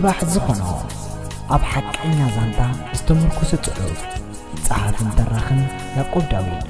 ጽባሕ ዝኾኖ ኣብ ሓቀኛ ዛንታ ዝተመርኮሰ ጽሑፍ። ጸሓፍን ተራኽን ያዕቆብ ዳዊት።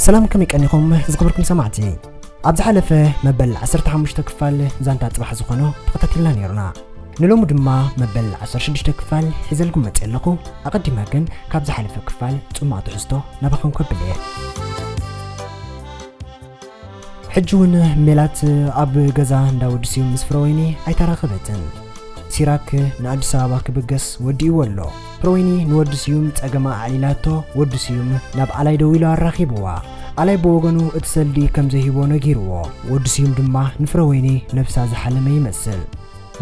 ሰላም፣ ከመይ ቀኒኹም ዝኽበርኩም ሰማዕቲ? ኣብ ዝሓለፈ መበል ዓሰርተ ሓሙሽተ ክፋል ዛንታ ጽባሕ ዝኾኖ ተኸታቲልና ነይሩና። ንሎሚ ድማ መበል ዓሰርተ ሽዱሽተ ክፋል ሒዘልኩም መጽእ ኣለኹ። ኣቐዲመ ግን ካብ ዝሓለፈ ክፋል ጽማቕ ትሕዝቶ ናባኹም ከብል እየ። ሕጂ እውን ሜላት ኣብ ገዛ እንዳ ወዲ ስዩም ምስ ፍረወይኒ ኣይተራኸበትን። ሲራክ ንኣዲስ ኣበባ ክብገስ ወዲእዎ ኣሎ። ፍረወይኒ ንወዲ ስዩም ጸገማ ኣዕሊላቶ፣ ወዲ ስዩም ናብ ኣላይ ደዊሉ ኣራኺብዋ። ኣላይ ብወገኑ እቲ ሰልዲ ከም ዘይህቦ ነጊርዎ። ወዲ ስዩም ድማ ንፍረወይኒ ነብሳ ዝሓለመ ይመስል።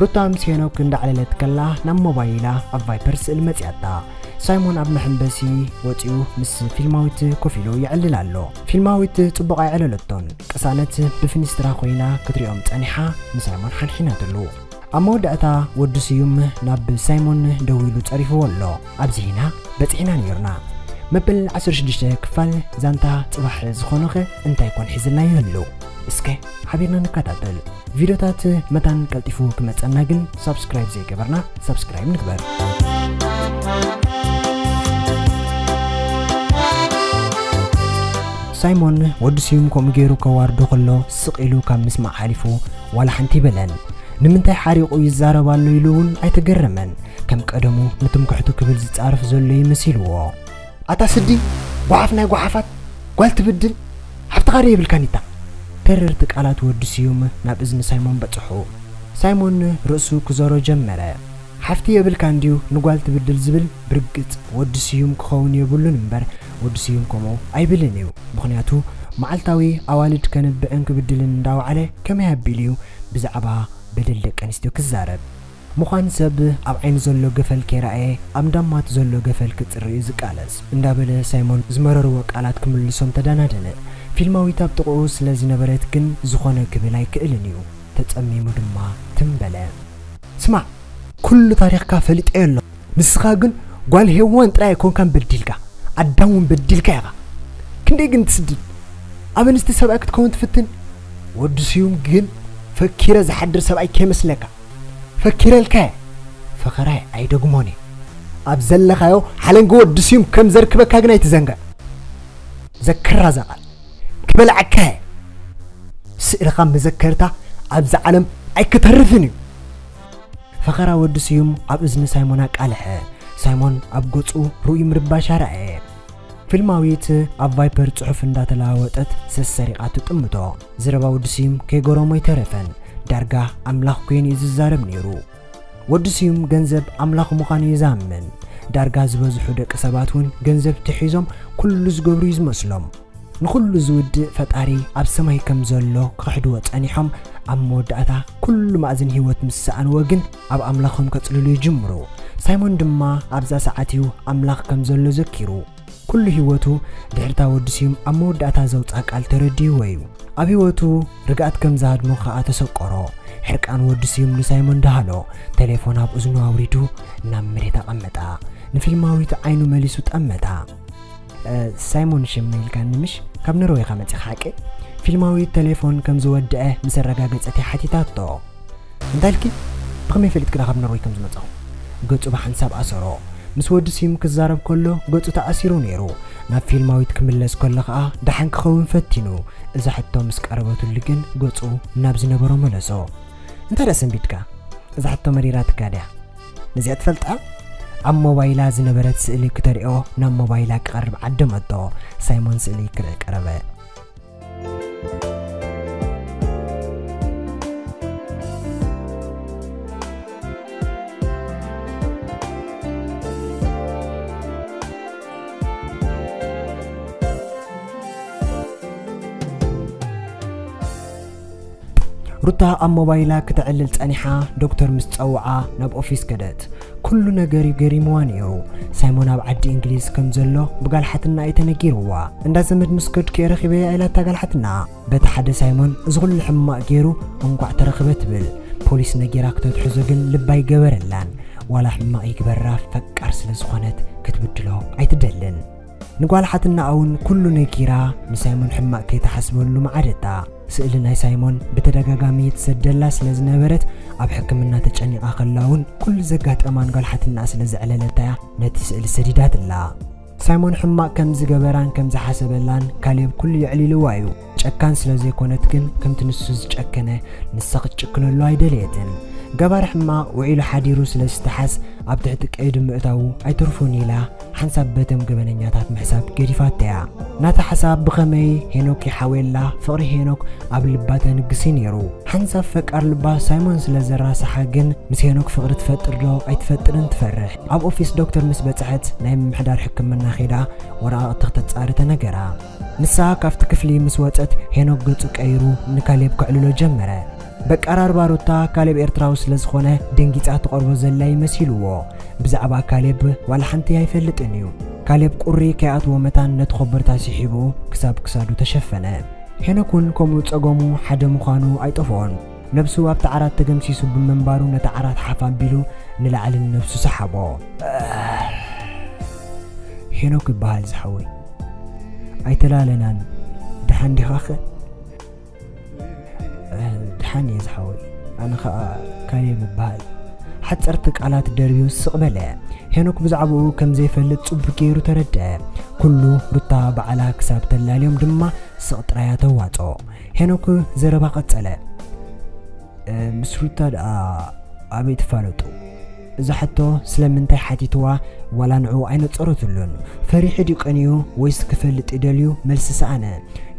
ሩታ ምስ ሄኖክ እንዳዕለለት ከላ ናብ ሞባይላ ኣብ ቫይፐር ስእሊ መጽያታ። ሳይሞን ኣብ መሐንበሲ ወጺኡ ምስ ፊልማዊት ኮፍ ኢሉ ይዕልል ኣሎ። ፊልማዊት ጽቡቕ ኣይዕለለቶን። ቅሳነት ብፍኒስትራ ኮይና ክትሪኦም ጸኒሓ ንሳይሞን ሓንሒናትሉ። ኣብ መወዳእታ ወዲ ስዩም ናብ ሳይሞን ደዊሉ ጸሪፍዎ ኣሎ። ኣብዚ ኢና በጺሕና ነይርና። መበል ዓሰርተ ሽዱሽተ ክፋል ዛንታ ጽባሕ ዝኾኖኸ እንታይ ኮን ሒዝልና ይህሉ? እስከ ሓቢርና ንከታተል። ቪድዮታት መታን ቀልጢፉ ክመጸና ግን ሳብስክራይብ ዘይገበርና ሳብስክራይብ ንግበር። ሳይሞን ወዲ ስዩም ከምኡ ገይሩ ከዋርዶ ከሎ ስቕ ኢሉ ካብ ምስማዕ ሓሊፉ ዋላ ሓንቲ ኣይበለን። ንምንታይ ሓሪቑ ይዛረብ ኣሎ ኢሉ እውን ኣይተገረመን። ከም ቀደሙ ንትምክሕቱ ክብል ዝጻረፍ ዘሎ ይመሲልዎ። ኣታ ስዲ፣ ጓሓፍ ናይ ጓሓፋት፣ ጓል ትብድል፣ ሃብትኻ ዶ የብልካን ኢታ? ተረርቲ ቃላት ወዲ ስዩም ናብ እዝኒ ሳይሞን በጽሑ። ሳይሞን ርእሱ ክዞሮ ጀመረ። ሓፍቲ የብልካን ድዩ ንጓል ትብድል ዝብል? ብርግጽ ወዲ ስዩም ክኸውን የብሉን እምበር፣ ወዲ ስዩም ከምኡ ኣይብልን እዩ። ምኽንያቱ መዓልታዊ ኣዋልድ ከንብዕን ክብድልን እንዳወዓለ ከመይ ኣቢሉ እዩ ብዛዕባ በደል ደቂ ኣንስትዮ ክዛረብ? ምዃን ሰብ ኣብ ዓይኒ ዘሎ ገፈል ከይረኣየ ኣብ ዳማት ዘሎ ገፈል ክጽሪ እዩ ዝቃለስ እንዳበለ ሳይሞን ዝመረርዎ ቃላት ክምልሶም ተደናደነ። ፊልማዊት ኣብ ጥቕኡ ስለ ዝነበረት ግን ዝኾነ ክብል ኣይክእልን እዩ። ተጸሚሙ ድማ ትም በለ። ስማዕ፣ ኩሉ ታሪኽካ ፈሊጠዮ ኣለኹ። ንስኻ ግን ጓል ሄዋን ጥራይ ኣይኮንካን በዲልካ፣ ኣዳም እውን በዲልካ ኢኻ። ክንደይ ግን ትስድድ? ኣብ ኣንስቲ ሰብኣይ ክትከውን ትፍትን? ወዲ ስዩም ግን ፈኪረ ዝሓድር ሰብኣይ ከይመስለካ። ፈኪረልካ እየ። ፈኸራይ ኣይደግሞን እየ። ኣብ ዘለኻዮ ሓለንጊ ወዲ ስዩም ከም ዘርክበካ ግን ኣይትዘንግዕ። ዘክራ እዛ ቃል። ክበልዓካ እየ። ስእልኻ መዘከርታ ኣብዛ ዓለም ኣይክተርፍን እዩ። ፈኸራ ወዲ ስዩም ኣብ እዝኒ ሳይሞን ኣቃልሐ። ሳይሞን ኣብ ገጹ ርኡይ ምርባሽ ኣርኣየ። ፊልማዊት ኣብ ቫይፐር ጽሑፍ እንዳተለዋወጠት ሰሰሪቓ ትጥምቶ። ዘረባ ወዲ ስዩም ከይገረሞ ኣይተረፈን። ዳርጋ ኣምላኽ ኮይኑ እዩ ዝዛረብ ነይሩ። ወዲ ስዩም ገንዘብ ኣምላኽ ምዃኑ እዩ ዝኣምን። ዳርጋ ዝበዝሑ ደቂ ሰባት እውን ገንዘብ ትሒዞም ኩሉ ዝገብሩ እዩ ዝመስሎም። ንኹሉ ዝውድእ ፈጣሪ ኣብ ሰማይ ከም ዘሎ ክኽሕድዎ ጸኒሖም፣ ኣብ መወዳእታ ኩሉ ማእዝን ህይወት ምስ ሰኣንዎ ግን ኣብ ኣምላኾም ከጽልሉ ይጅምሩ። ሳይሞን ድማ ኣብዛ ሰዓት እዩ ኣምላኽ ከም ዘሎ ዘኪሩ። ኩሉ ህይወቱ ድሕርታ ወዲ ስዩም ኣብ መወዳእታ ዘውጽኣ ቃል ተረዲእዎ እዩ። ኣብ ህይወቱ ርግኣት ከም ዝሃድሞ ከኣ ተሰቆሮ። ሕርቃን ወዲ ስዩም ንሳይሞን ደሃሎ። ቴሌፎን ኣብ እዝኑ ኣውሪዱ ናብ መሬት ኣቐመጣ። ንፊልማዊት ዓይኑ መሊሱ ጠመታ። "እ፣ ሳይሞን ሽም ኢልካኒ ምሽ? ካብ ኖርወይ ኢኻ መጺኻ ሓቂ?" ፊልማዊት ቴሌፎን ከም ዝወድአ ምስ ኣረጋገጸት እያ ሓቲታቶ። "እንታይ ኢልኪ? ብኸመይ ፈሊጥኪ ደኣ ካብ ኖርወይ ከም ዝመጻኹ?" ገጹ ብሓንሳብ ኣሰሮ። ምስ ወዲ ስዩም ክዛረብ ከሎ ገጹ ተኣሲሩ ነይሩ። ናብ ፊልማዊት ክምለስ ከሎ ከኣ ደሓን ክኸውን ፈቲኑ። እዛ ሕቶ ምስ ቀረበትሉ ግን ገጹ ናብ ዝነበሮ መለሶ። "እንታይ ደኣ ሰንቢድካ? እዛ ሕቶ መሪራትካ ድያ? ነዚኣ ትፈልጣ?" ኣብ ሞባይላ ዝነበረት ስእሊ ክተሪኦ ናብ ሞባይላ ክቐርብ ዓደመቶ። ሳይሞን ስእሊ ክርኢ ቀረበ። ሩታ ኣብ ሞባይላ ክተዕልል ጸኒሓ፣ ዶክተር ምስ ጸውዓ ናብ ኦፊስ ከደት። ኩሉ ነገር እዩ ገሪምዋ ነይሩ። ሳይሞን ኣብ ዓዲ እንግሊዝ ከም ዘሎ ብጋል ሓትና እዩ ተነጊርዋ። እንዳ ዘመድ ምስ ከድኩ እየ ረኺበያ ኢላታ ጋል ሓትና። በቲ ሓደ ሳይሞን እዚ ኩሉ ሕማቕ ገይሩ እንቋዕ ተረኽበ ትብል። ፖሊስ ነጊራ ክተትሕዞ ግን ልባ ኣይገበረላን። ዋላ ሕማቕ ይግበራ ፈቃር ስለ ዝኾነት ክትብድሎ ኣይትደልን። ንጓል ሓትናኣ እውን ኩሉ ነጊራ ንሳይሞን ሕማቕ ከይተሓስበሉ መዓደታ። ስእሊ ናይ ሳይሞን ብተደጋጋሚ ትሰደላ ስለ ዝነበረት ኣብ ሕክምና ተጨኒቓ ከላ እውን ኩሉ ዘጋጠማን ጓል ሓትናኣ ስለ ዘዕለለታያ ነቲ ስእሊ ሰዲዳትላ። ሳይሞን ሕማቕ ከም ዝገበራን ከም ዝሓሰበላን ካሌብ ኩሉ የዕሊልዋ እዩ። ጨካን ስለ ዘይኮነት ግን ከምቲ ንሱ ዝጨከነ ንሳ ክትጭክነሉ ኣይደለየትን። ገባር ሕማቕ ውዒሉ ሓዲሩ ስለ ዝተሓዝ ኣብ ትሕቲ ቀይዲ ምእታዉ ኣይተርፎን ኢላ ሓንሳብ በቶም ገበነኛታት ምሕሳብ ገዲፋተያ። ናታ ሓሳብ ብኸመይ ሄኖክ ይሓውየላ ፍቕሪ ሄኖክ ኣብ ልባ ተንግሲ ነይሩ። ሓንሳብ ፈቃር ልባ ሳይሞን ስለ ዘራሳሓ ግን ምስ ሄኖክ ፍቕሪ ትፈጥር ዶ ኣይትፈጥርን ትፈርሕ። ኣብ ኦፊስ ዶክተር ምስ በጽሐት ናይ ምምሕዳር ሕክምና ኸይዳ ወረቓቕቲ ክተጻሪ ተነገራ። ንሳ ካብቲ ክፍሊ ምስ ወጸት ሄኖክ ገጹ ቀይሩ ንካሌብ ከዕልሎ ጀመረ። በቃራርባ ሩታ ካሌብ ኤርትራዊ ስለ ዝኾነ ደንጊጻ ትቐርቦ ዘላ ይመሲልዎ። ብዛዕባ ካሌብ ዋላ ሓንቲ ኣይፈልጥን እዩ። ካሌብ ቁሪ ከይኣትዎ መታን ነቲ ኮበርታ ስሒቡ ክሳብ ክሳዱ ተሸፈነ። ሄኖክ እውን ከምኡ ጸገሙ ሓደ ምዃኑ ኣይጠፍኦን። ነብሱ ኣብቲ ዓራት ተገምሲሱ ብምንባሩ ነቲ ዓራት ሓፍ ኣቢሉ ንላዕሊ ንነብሱ ሰሓቦ። ሄኖክ ይበሃል ዝሓወይ። ኣይተላለናን። ደሓን ዲኻኸ? ደሓን እየ ዝሓወይ። ኣነ ኸኣ ካሌብ እበሃል። ሓጸርቲ ቃላት ደርብዩ ስቕ በለ። ሄኖክ ብዛዕባኡ ከም ዘይፈልጥ ጽቡቕ ገይሩ ተረድአ። ኩሉ ሩታ ባዕላ ክሳብ ተላልዮም ድማ ስቕ ጥራያ ተዋጾ። ሄኖክ ዘረባ ቀጸለ። "እ፣ ምስ ሩታ ደኣ ኣበይ ትፋለጡ?" እዛ ሕቶ ስለምንታይ ሓቲትዋ ዋላ ንዕኡ ኣይነጸረትሉን። ፈሪሑ ድዩ ቀንዩ ወይስ ክፈልጥ ይደልዩ መልሲ ሰኣነ።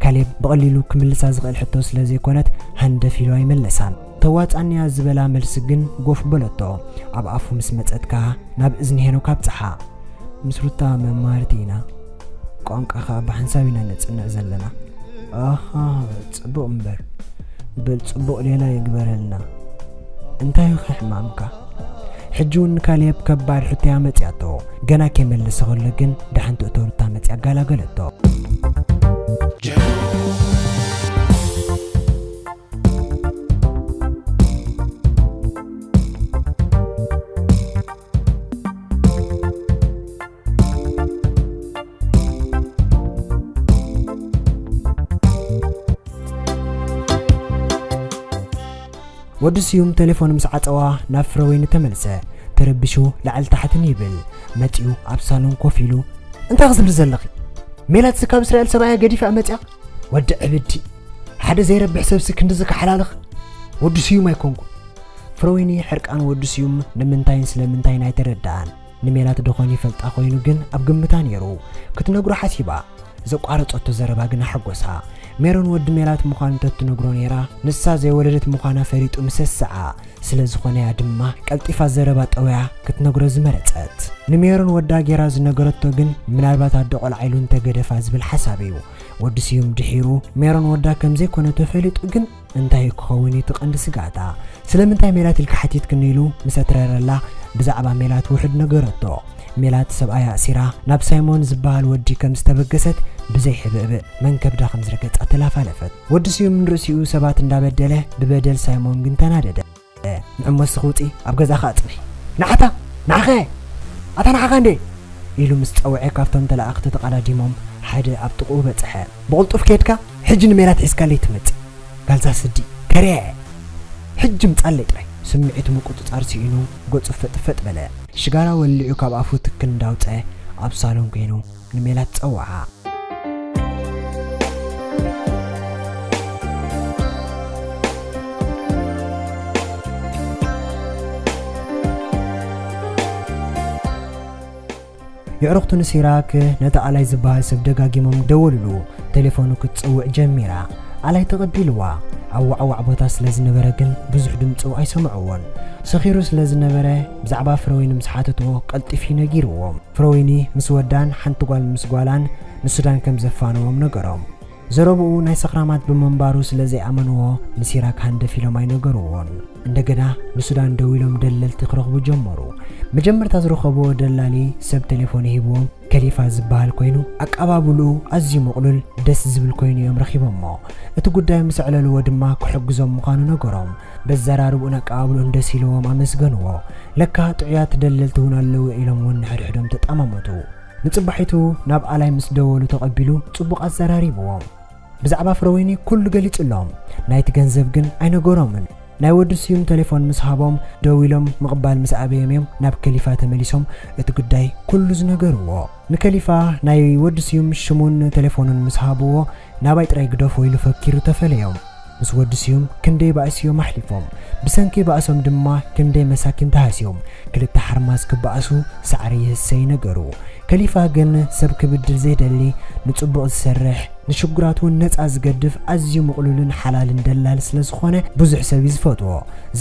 ካሌብ ብቐሊሉ ክምልሳ ዝኽእል ሕቶ ስለ ዘይኮነት ሃንደፍ ኢሉ ኣይመለሳን። "ተዋጻንያ" ዝበላ መልሲ ግን ጎፍ በለቶ። ኣብ ኣፉ ምስ መጸት ከኣ ናብ እዝኒ ሄኖክ ኣብጽሓ። "ምስ ሩታ መማህርቲ ኢና። ቋንቋ ከኣ ብሓንሳብ ኢና ነጽንዕ ዘለና። ኣሃ፣ ጽቡቕ እምበር። በል ጽቡቕ ሌላ ይግበረልና። እንታይ ኢኻ ሕማምካ?" ሕጂ እውን ንካሌብ ከባድ ሕቶያ መጽያቶ። ገና ከይመለሰ ከሎ ግን ደሓን ትእቶ ሩታ መጽያ ኣጋላገለቶ። ወዲ ስዩም ቴሌፎን ምስ ዓጸዋ ናብ ፍረወይኒ ተመልሰ። ተረቢሹ ላዕሊ ታሕትን ይብል። መጺኡ ኣብ ሳሎን ኮፍ ኢሉ፣ "እንታይ ክዝብሪ ዘለኺ? ሜላት ስካብ እስራኤል ሰብኣያ ገዲፋ መጺኣ? ወዲ ዕብዲ። ሓደ ዘይረብሕ ሰብሲ ክንድዚ ክሓላልኽ? ወዲ ስዩም ኣይኮንኩ?" ፍረወይኒ ሕርቃን ወዲ ስዩም ንምንታይን ስለምንታይን ኣይተረድኣን። ንሜላት ደኾን ይፈልጣ ኮይኑ ግን ኣብ ግምታ ነይሩ። ክትነግሮ ሓሲባ። ዘቋረጸቶ ዘረባ ግን ኣሐጎሳ። ሜሮን ወዲ ሜላት ምዃኑ እንተትነግሮ ነይራ፣ ንሳ ዘይወለደት ምዃና ፈሊጡ ምሰስዓ። ስለ ዝኾነያ ድማ ቀልጢፋ ዘረባ ጠውያ ክትነግሮ ዝመረጸት። ንሜሮን ወዳ ጌራ ዝነገረቶ ግን ምናልባት ኣደ ቆልዓ ኢሉ እንተገደፋ ዝብል ሓሳብ እዩ። ወዲ ስዩም ድሒሩ ሜሮን ወዳ ከም ዘይኮነ ተፈሊጡ ግን እንታይ ክኸውን እዩ እቲ ቀንዲ ስግኣታ? ስለምንታይ ሜላት ኢልካ ሓቲትክኒ ኢሉ ምስ ኣትረረላ ብዛዕባ ሜላት ውሑድ ነገረቶ። ሜላት ሰብኣያ ኣሲራ ናብ ሳይሞን ዝበሃል ወዲ ከም ዝተበገሰት ብዘይ ሕብእብእ መን ከብዳ ከም ዝረገጻ ተላፋለፈት። ወዲ ስዩም ንርእሲኡ ሰባት እንዳበደለ ብበደል ሳይሞን ግን ተናደደ። "ንዕሞ እስኺ ውጺ፣ ኣብ ገዛኻ ኣጽንሒ። ንዓታ፣ ንዓኸ፣ ኣታ ንዓኻ እንዴ?" ኢሉ ምስ ጸውዐ ካብቶም ተላእኽቲ ተቐዳዲሞም ሓደ ኣብ ጥቕኡ በጽሐ። "ብቕልጡፍ ኬድካ ሕጂ ንሜላት ሒዝካለይ ትመጽእ። ጋልዛ ስዲ፣ ከርየ። ሕጂ ምጻለይ ጥራይ." ስምዒቱ ምቁጽጻር ስኢኑ ገጹ ፈጥፈጥ በለ። ሽጋራ ወሊዑ ካብ ኣፉ ትክን እንዳውጸ ኣብ ሳሎን ኮይኑ ንሜላት ጸውዓ። የዕሩኽቱ ንሲራክ ነቲ ኣላይ ዝበሃል ሰብ ደጋጊሞም ደወሉሉ። ቴሌፎኑ ክትጽውዕ ጀሚራ። ኣላይ ተቐቢልዋ። ኣብ ዋዕዋዕ ቦታ ስለ ዝነበረ ግን ብዙሕ ድምጹ ኣይሰምዕዎን። ሰኺሩ ስለ ዝነበረ ብዛዕባ ፍረወይኒ ምስ ሓተትዎ ቀልጢፉ ነጊርዎም። ፍረወይኒ ምስ ወዳን ሓንቲ ጓል ምስ ጓላን ንሱዳን ከም ዘፋነዎም ነገሮም። ዘረብኡ ናይ ሰኽራማት ብምንባሩ ስለ ዘይኣመንዎ፣ ንሲራክ ሃንደፍ ኢሎም ኣይነገርዎን። እንደገና ንሱዳን ደዊሎም ደለልቲ ክረኽቡ ጀመሩ። መጀመርታ ዝረኸብዎ ደላሊ ሰብ ቴሌፎን ሂብዎም፣ ከሊፋ ዝበሃል ኮይኑ፣ ኣቀባብልኡ ኣዝዩ ምቕሉል፣ ደስ ዝብል ኮይኑ እዮም ረኺቦሞ። እቲ ጉዳይ ምስ ኣዕለልዎ ድማ ክሕግዞም ምዃኑ ነገሮም። በዘራርብኡን ኣቀባብልኡን ደስ ኢልዎም ኣመስገንዎ። ለካ ጥዑያት ደለልቲ እውን ኣለዉ ኢሎም እውን ንሕድሕዶም ተጠማመቱ። ንጽባሒቱ ናብ ኣላይ ምስ ደወሉ ተቐቢሉ ጽቡቕ ኣዘራሪብዎም። ብዛዕባ ፍረወይኒ ኩሉ ገሊጹሎም። ናይቲ ገንዘብ ግን ኣይነገሮምን። ናይ ወዲ ስዩም ቴሌፎን ምስ ሃቦም ደዊሎም ምቕባል ምስ ኣበዮም እዮም ናብ ከሊፋ ተመሊሶም እቲ ጉዳይ ኩሉ ዝነገርዎ። ንከሊፋ ናይ ወዲ ስዩም ሽሙን ቴሌፎኑን ምስ ሃብዎ ናባይ ጥራይ ግደፎ ኢሉ ፈኪሩ ተፈለዮም። ምስ ወዲ ስዩም ክንደይ ባእስዮም ኣሕሊፎም። ብሰንኪ ባእሶም ድማ ክንደይ መሳኪን ተሃስዮም። ክልተ ሓርማዝ ክበኣሱ ሳዕሪ ይህሰ ይነገሩ። ከሊፋ ግን ሰብ ክብድል ዘይደሊ፣ ንጽቡቕ ዝሰርሕ፣ ንሽጉራት እውን ነጻ ዝገድፍ ኣዝዩ ምቕሉልን ሓላልን ደላል ስለ ዝኾነ ብዙሕ ሰብ እዩ ዝፈትዎ።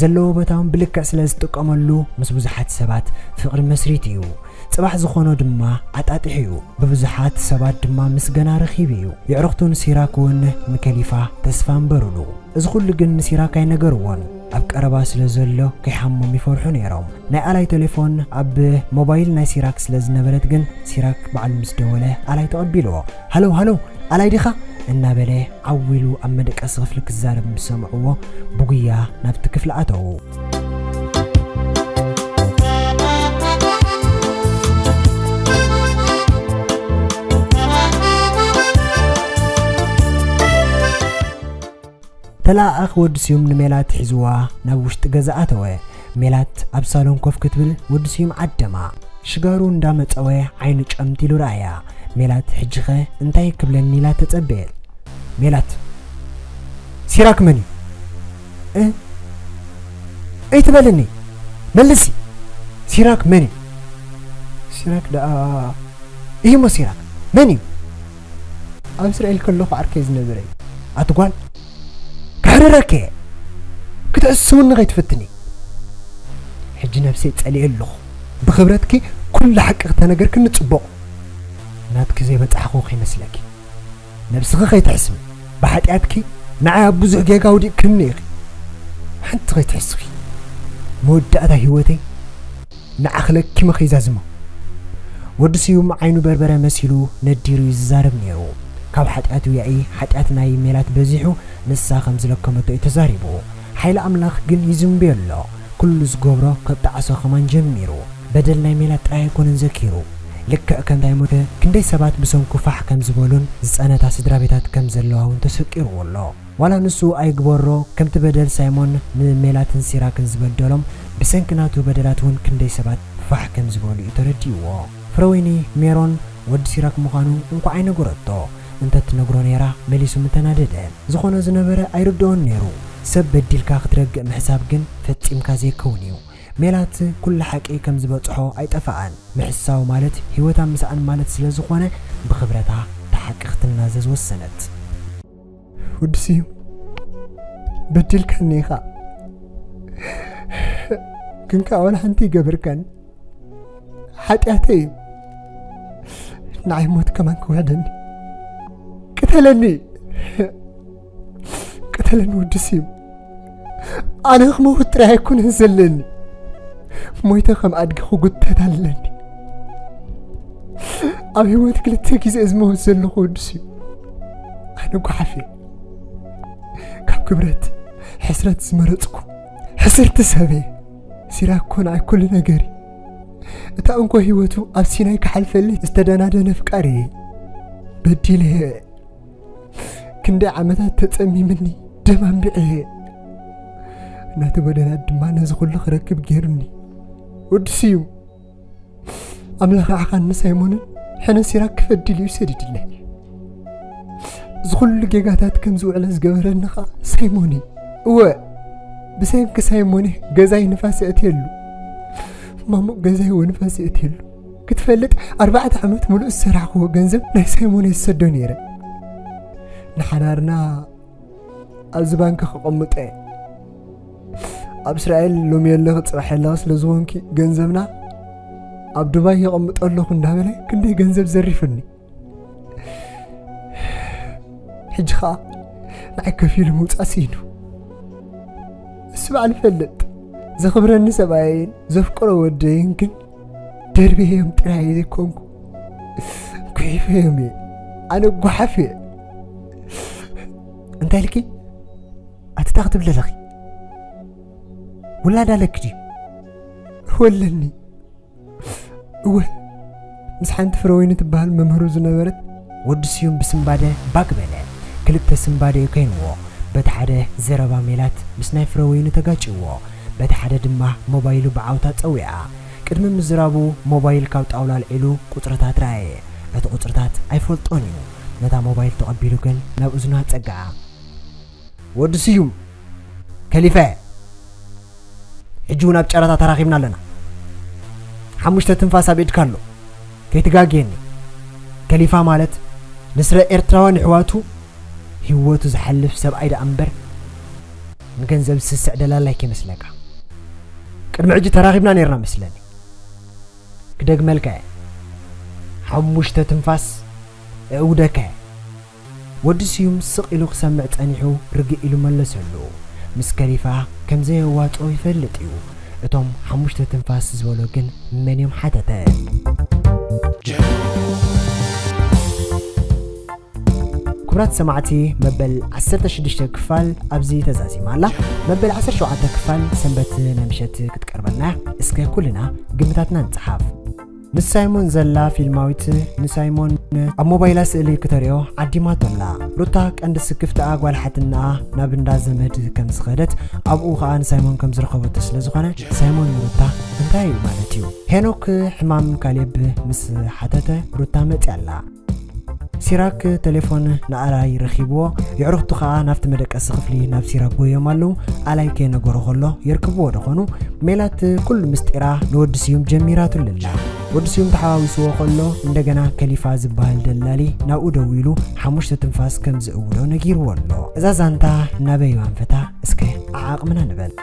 ዘለዎ ቦታ እውን ብልክዕ ስለ ዝጥቀመሉ ምስ ብዙሓት ሰባት ፍቕሪ መስሪቱ እዩ። ጽባሕ ዝኾኖ ድማ ኣጣጢሑ እዩ። ብብዙሓት ሰባት ድማ ምስገና ረኺቡ እዩ። የዕሩኽቱ ንሲራክ እውን ንከሊፋ ተስፋ ኣንበሩሉ። እዚ ኩሉ ግን ንሲራክ ኣይነገርዎን። ኣብ ቀረባ ስለ ዘሎ ከይሓሞም ይፈርሑ ነይሮም። ናይ ኣላይ ቴሌፎን ኣብ ሞባይል ናይ ሲራክ ስለ ዝነበረት ግን ሲራክ ባዕሉ ምስ ደወለ ኣላይ ተቐቢልዎ። ሃሎ ሃሎ፣ ኣላይ ዲኻ? እናበለ ዓው ኢሉ ኣብ መደቀሲ ክፍሊ ክዛረብ ምስ ሰምዕዎ ብጉያ ናብቲ ክፍሊ ኣተዉ። ተለኣኣኽ ወዲ ስዩም ንሜላት ሒዝዋ ናብ ውሽጢ ገዛ ኣተወ። ሜላት ኣብ ሳሎን ኮፍ ክትብል ወዲ ስዩም ዓደማ። ሽጋሩ እንዳመጸወ ዓይኑ ጨምት ኢሉ ረኣያ። ሜላት ሕጂኸ እንታይ ክብለኒ ኢላ ተጸበየት። ሜላት፣ ሲራክ መን እዩ? እ? ኣይትበለኒ፣ መልሲ። ሲራክ መን እዩ? ሲራክ ደኣ፣ እሂሞ ሲራክ መን እዩ? ኣብ እስራኤል ከለኹ ዓርከይ ዝነበረ እዩ። ኣቲ ጓል፣ ከሕርረኪ እየ። ክትዕስውኒ ከይትፍትኒ። ሕጂ ነብሰይ ጸሊኤ ኣለኹ። ብኽብረትኪ ኩሉ ሓቂ ክተነገርክኒ ጽቡቕ። ናትኪ ዘይበጻሕኹ ከይመስለኪ። ነብስኺ ከይትሕስዊ። ብሓጢኣትኪ ንዓይ ኣብ ብዙሕ ጌጋ ኣውዲቕክኒ ኢኺ። ሓንቲ ከይትሕስዊ። መወዳእታ ህይወተይ ንዓኽ ለኪመ ከይዛዝሞ። ወዲ ስዩም ዓይኑ በርበረ መሲሉ ነዲሩ እዩ ዝዛረብ ነይሩ። ካብ ሓጢኣቱ ያኢ ሓጢኣት ናይ ሜላት በዚሑ ንሳ ከም ዝለከመቶ እዩ ተዛሪቡ። ሓይሊ ኣምላኽ ግን ይዝንብዮ ኣሎ። ኩሉ ዝገብሮ ከጣዕሶ ከማን ጀሚሩ። በደል ናይ ሜላት ጥራይ ኣይኮነን ዘኪሩ። ልክዕ ከምታ ኣይሞተ ክንደይ ሰባት ብሰንኩ ፋሕ ከም ዝበሉን ዝጸነታ ስድራ ቤታት ከም ዘለዋ እውን ተሰቂርዎ ኣሎ። ዋላ ንሱ ኣይግበሮ፣ ከምቲ በደል ሳይሞን ንሜላትን ሲራክን ዝበደሎም፣ ብሰንኪ ናቱ በደላት እውን ክንደይ ሰባት ፋሕ ከም ዝበሉ እዩ ተረዲእዎ። ፍረወይኒ ሜሮን ወዲ ሲራክ ምዃኑ እንኳዕ ኣይነገረቶ። እንተትነግሮ ነይራ መሊሱ ምተናደደ። ዝኾነ ዝነበረ ኣይርድኦን ነይሩ። ሰብ በዲልካ ክትረግእ ምሕሳብ ግን ፈጺምካ ዘይከውን እዩ። ሜላት ኩሉ ሓቂ ከም ዝበጽሖ ኣይጠፍኣን። ምሕሳው ማለት ህይወታ ምስኣን ማለት ስለ ዝኾነ ብኽብረታ እቲ ሓቂ ክትናዘዝ ወሰነት። ወዲ ስዩም፣ በዲልካኒ ኢኻ፣ ግን ከኣ ዋላ ሓንቲ ይገበርካኒ። ሓጢኣተይ እዩ። ንዓይ ሞት ከማን ክውሕደኒ። ቅተለኒ። ቅተለኒ ወዲ ስዩም። ኣነ ክመውት ጥራይ ኣይኮነን ዘለኒ። ሞይተ ከም ኣድጊ ክጉተት ኣለኒ። ኣብ ህይወት ክልተ ግዜ ዝመውት ዘለኹ ወዲ ስዩም። ኣነ ጓሓፍ እየ። ካብ ክብረት ሕስረት ዝመረጽኩ ሕስርቲ ሰብ እየ። ሲራክ ኮነ ኣይ ኩሉ ነገሪ። እታ እንኮ ህይወቱ ኣብ ሲናይ ክሓልፈለይ ዝተደናደነ ፍቃሪ እየ። በዲለ እየ። ክንደይ ዓመታት ተጸሚምኒ፣ ደም ኣንቢዐ እየ። ናቲ በደላት ድማ ነዚ ኩሉ ክረክብ ገይሩኒ። ወዲ ስዩም፣ ኣምላኽ ንዓኻን ንሳይሞንን ሕነ ሲራክ ክፈድል እዩ ሰዲድለይ። እዚ ኩሉ ጌጋታት ከም ዝውዕለ ዝገበረኒ ኸኣ ሳይሞን እዩ። እወ፣ ብሰንኪ ሳይሞን ገዛይ ንፋስ የእትየሉ። ማሙቕ ገዛይ እውን ንፋስ የእትየሉ። ክትፈልጥ፣ ኣርባዕተ ዓመት ሙሉእ ዝሰራሕክዎ ገንዘብ ናይ ሳይሞን እየ ዝሰዶ ነይረ። ንሓዳርና ኣብዚ ባንክ ከቐምጦ እየ። ኣብ እስራኤል ሎሚ የለኺ ጽባሕ የለኺ ስለ ዝኾንኪ፣ ገንዘብና ኣብ ዱባይ የቐምጦ ኣለኹ እንዳበለ ክንደይ ገንዘብ ዘሪፉኒ። ሕጂ ኸዓ ንዓይ ከፊሉ ምውፃእ ስኢኑ። እሱ በዓል ይፈልጥ። ዘኽብረኒ ሰብኣየይን ዘፍቅሮ ወደይን ግን ደርብየዮም ጥራይ ዘይኮንኩ፣ ጉሒፈዮም እየ። ኣነ ጓሓፍ እየ። እንታይ ኢልኪ? ኣቲ እንታይ ክትብሊ ኣለኺ? ውላድ ኣለኪ ድዩ? እወ ኣለኒ። እወ፣ ምስ ሓንቲ ፍረወይኒ ትበሃል መምህሩ ዝነበረት። ወዲ ስዩም ብስምባደ ባግ በለ። ክልተ ስምባደ እዩ ከይንዎ። በቲ ሓደ ዘረባ ሜላት ምስ ናይ ፍረወይኑ ተጋጭዎ። በቲ ሓደ ድማ ሞባይሉ ብዓውታ ጸዊዓ። ቅድሚ ምዝራቡ ሞባይል ካብ ጣውላ ኣልዒሉ ቁጽርታት ረኣየ። እቲ ቁጽርታት ኣይፈልጦን እዩ። ነታ ሞባይል ተቐቢሉ ግን ናብ እዝኑ ኣጸግዓ። ወዲ ስዩም፣ ከሊፋ እየ። ሕጂ እውን ኣብ ጨረታ ተራኺብና ኣለና። ሓሙሽተ ትንፋስ ኣብ ኢድካ ኣሎ። ከይትጋግየኒ። ከሊፋ ማለት ንስረ ኤርትራውያን ኣሕዋቱ ህይወቱ ዝሓልፍ ሰብኣይ ደኣ እምበር ንገንዘብ ዝስስዕ ደላላይ ከይመስለካ። ቅድሚ ሕጂ ተራኺብና ነይርና መስለኒ። ክደግመልካ እየ። ሓሙሽተ ትንፋስ እእውደካ እየ። ወዲ ስዩም ስቕ ኢሉ ክሰምዕ ጸኒሑ ርግእ ኢሉ መለሰሉ። ምስ ከሊፋ ከም ዘየዋጽኦ ይፈልጥ እዩ። እቶም ሓሙሽተ ትንፋስ ዝበሎ ግን መን እዮም ሓተተ። ክቡራት ሰማዕቲ፣ መበል ዓሰርተ ሽዱሽተ ክፋል ኣብዚ ተዛዚማ ኣላ። መበል ዓሰርተ ሸውዓተ ክፋል ሰንበት ናይ ምሸት ክትቀርበልና እያ። እስከ ኩልና ግምታትና ንጽሓፍ። ምስ ሳይሞን ዘላ ፊልማዊት ንሳይሞን ኣብ ሞባይላ ስእሊ ክተርእዮ ዓዲማቶ ኣላ። ሩታ ቀንዲ ስክፍታኣ ጓል ሓትናኣ ናብ እንዳ ዘመድ ከም ዝኸደት ኣብኡ ኸኣ ንሳይሞን ከም ዝረኸበቶ ስለ ዝኾነ ሳይሞን ንሩታ እንታይ እዩ ማለት እዩ? ሄኖክ ሕማም ካሌብ ምስ ሓተተ ሩታ መጽያ ኣላ። ሲራክ ቴሌፎን ንኣላይ ረኺብዎ፣ የዕሩኽቱ ኸኣ ናብቲ መደቀሲ ክፍሊ ናብ ሲራክ ጎዮም ኣለዉ። ኣላይ ከይነገሮ ከሎ የርክብዎ ዶ ኾኑ? ሜላት ኩሉ ምስጢራ ንወዲ ስዩም ጀሚራትሉ ኣላ። ወዲ ስዩም ተሓዋዊስዎ ከሎ እንደገና ከሊፋ ዝበሃል ደላሊ ናብኡ ደዊሉ ሓሙሽተ ትንፋስ ከም ዝእውዶ ነጊርዎ ኣሎ። እዛ ዛንታ ናበይ እዩ ኣንፈታ? እስከ ዓዓቕምና ንበል።